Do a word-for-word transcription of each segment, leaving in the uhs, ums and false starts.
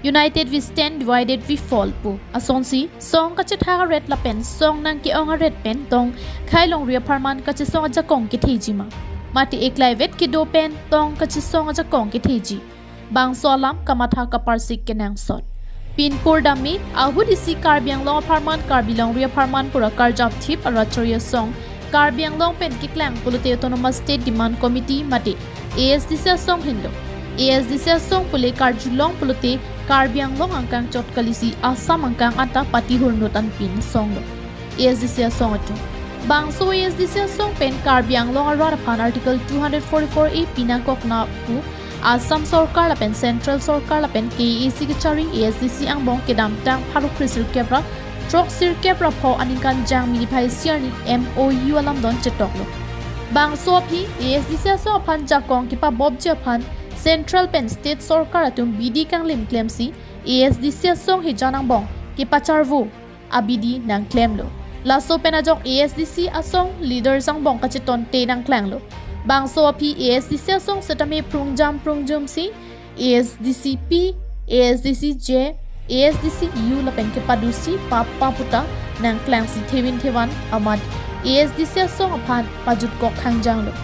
United we stand, divided we fall pu asonsi song kachethak aret lapen song nangke-ong aret pen tong khei longri apharman kachesong ajakong ketheji ma? Mate eklaivet kedo pen tong kachesong ajakong ketheji? Bangso alam kamatha kaparsik kenangsot. Pinpur dam-i ahut isi Karbi Anglong apharman, Karbi longri apharman pura karjap thip arat chari asong Karbi Anglong pen keklang pulote Autonomous State Demand Committee mate A S D C asong henlo. A S D C asong pule karjulong pulote Karbi Anglong angkang chot kalisi Assam angkang anta pati hurno tanpin asong lo A S D C asong atum. Bangso A S D C asong pen Karbi Anglong arat aphan Article two hundred forty-four A pinangkok na pu Assam sorkar lapen Central sorkar lapen K A A C kachari A S D C angbong kedamtang pharo kre sirkep ra throk sirkep ra pho aningkan Jangmi niphai isi arni M O U alamdon chetoklo. Bangso aphi A S D C asong aphan jakong kepabopji aphan Central pen State sorkar atum bidi kanglim klemsi A S D C asong hijan angbong kepacharvo abidi nangklemlo. Laso pen ajok A S D C asong leaders angbong kachetonte nangklanglo. Bangso aphi A S D C asong setame prungjam prungjumsi A S D C P, A S D C J, A S D C U lapen kepadusi papa puta nangklangsi thevin thevan amat A S D C asong aphan pajutkok hangjanglo.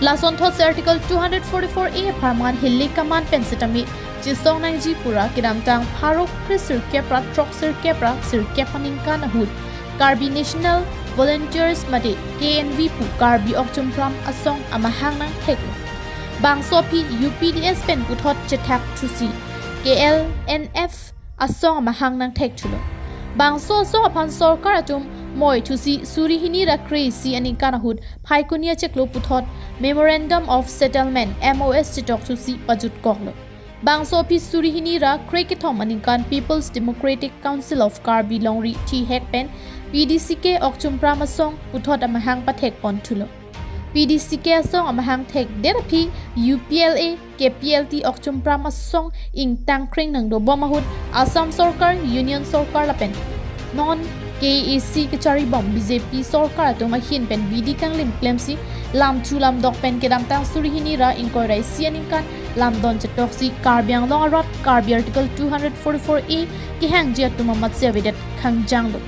Lasonthotsi Article two hundred forty-four A apharman hili kaman pen setame chesong nangji pura kedamtang pharo kre sirkep ra throk sirkep ra sirkep aningkan ahut Karbi National Volunteers mate K N V pu Karbi Okchumpram asong amahang nangtheklo. Bangso aphi U P D S pen puthot chethak thusi K L N F asong amahang nangthek thulo. Bangso asong aphan sorkar atum moi thusi suri hini ra kre isi aningkan ahut Phaikuni achiklo puthot Memorandum of Settlement, M O S, chetok thusi pajutkoklo. Bangso aphi suri hini ra kre kethom aningkan People's Democratic Council of Karbi Longri thihek pen P D C K Okchumpram asong puthot amahang pathekpon thulo. P D C K asong amahang thekdet aphi U P L A, K P L T Okchumpram asong ingtangkring nangdobom ahut Assam sorkar, Union sorkar lapen non K A A C kacharibom B J P sorkar atum ahin pen bidi kanglim klemsi lamthu lamdok pen kedamtang suri hini ra ingkoi ra isi aningkan lamdon chetoksi Karbi Anglong arat Karbi Article two hundred forty-four A kehangji atum amatsi avedet khangjanglo.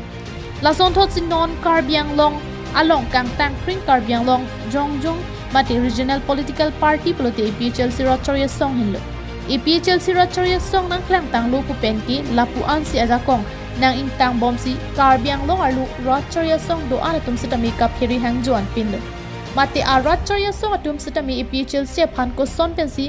Lasonthotsi non Karbi Anglong along kangtangkring Karbi Anglong jongjong mate regional political party pulote A P H L C rat chari asong henlo. A P H L C rat chari asong nangklangtanglo pu pen ke lapu ansi ajakong nang-ingtangbomsi Karbi Anglong arlo rat chari asong do-an atum setame kaphere hangjo-an pinlo. Mate arat chari asong atum setame A P H L C aphan koson pensi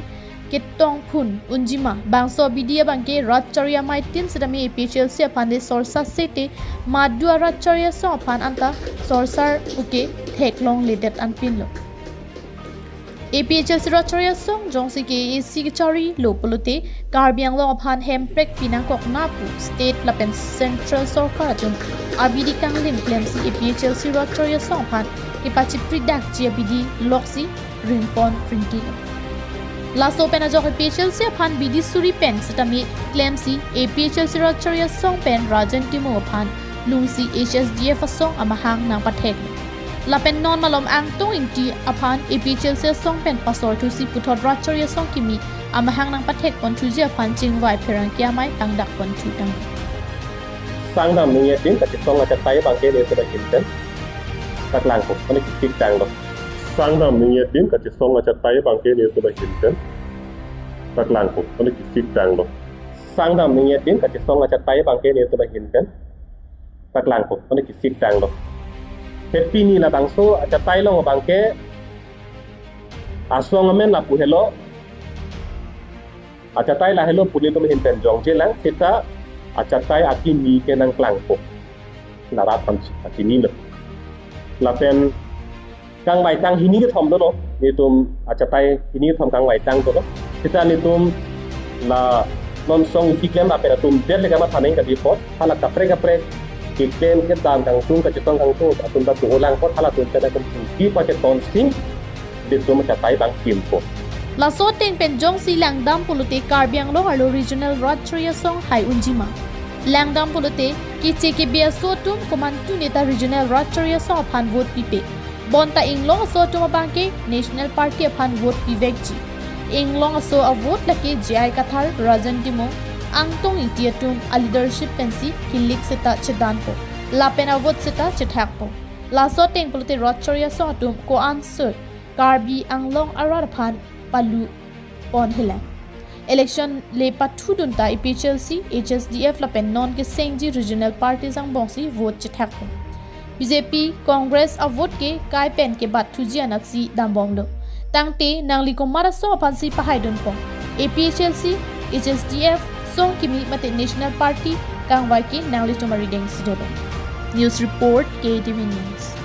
ketongphun unji ma? Bangso abidi abangke rat chari amaitin setame A P H L C aphan de sorsa sete madu arat chari asong aphan anta sorsar puke theklongledet an pinlo. A P H L C rat chari asong jongsi K A A C kacharilo pulote Karbi Anglong aphan hemprek pinangkok na pu state lapen central sorkar atum abidi kanglim klemsi A P H L C rat chari asong aphan kepachipri dakji abidi loksi ringpon ringtilo. Laso pen ajok A P H L C aphan bidi suri pen setame klemsi A P H L C rat chari asong pen Rajen Timung aphan lungsi H S D F asong amahang nangpathek. Lapen non malom Angtong Ingti aphan A P H L C asong pen pasor thusi puthot rat chari asong kimi amahang nangpathekpon thuji aphan chingvai pherangke amei pangdakpon thutang. Sangdam ningje tin kachesong achatai abangke nelitum ahin pen paklangpo, mane kisiktanglo. Sangdam ningje tin kachesong achatai abangke nelitum ahin pen paklangpo, mane kisiktanglo. Sangdam ningje tin kachesong achatai abangke nelitum ahin pen paklangpo, mane kisiktanglo. Pini labangso achatai along abangke asong amen lapu helo. Achatai lahelo pu nelitum ahin pen jongjelang seta achatai akimi ke nangklangpo. La rat aphan akinilo. Lapen kangvaitang hini kethom dolo. Nelitum achatai hini kethom kangvaitang dolo. Seta nelitum la non song isi klem lapen atum det le kamatha nangji apot, hala kaprek kaprek keklem kedam kangtung kachesong kangtung atum ta tu ulang apot halatum ta dak kum pi pachetonsing nelitum achatai abang kimpo. Laso ateng pen jongsi langdam pulote Karbi Anglong arlo regional rat chari asong hai unji ma? Langdam pulote, keche kebe aso atum komantu neta regional rat chari asong aphan vote pipe. Bonta inglong aso atum abangke National Party aphan vote pivekji. Inglong aso avote lake J I Kathar, Rajan Timung, Angtong Ingti atum aleadership pensi kilik seta chedanpo. Lapen avote seta chethakpo. Laso ateng pulote rat chari asong atum ko-ansoi Karbi Anglong arat aphan palu pon hilang. Election le pathudun ta A P H L C, H S D F lapen non kesengji regional parties angbongsi vote chethakpo. B J P, Congress avote ke kai pen kebat thuji anaksi dambomlo. Tangte nangli komat asong aphansi pahaidunpo. A P H L C, H S D F, song kimi mate National Party kangvai ke nanglitum arideng si dolo. News report, K T V News.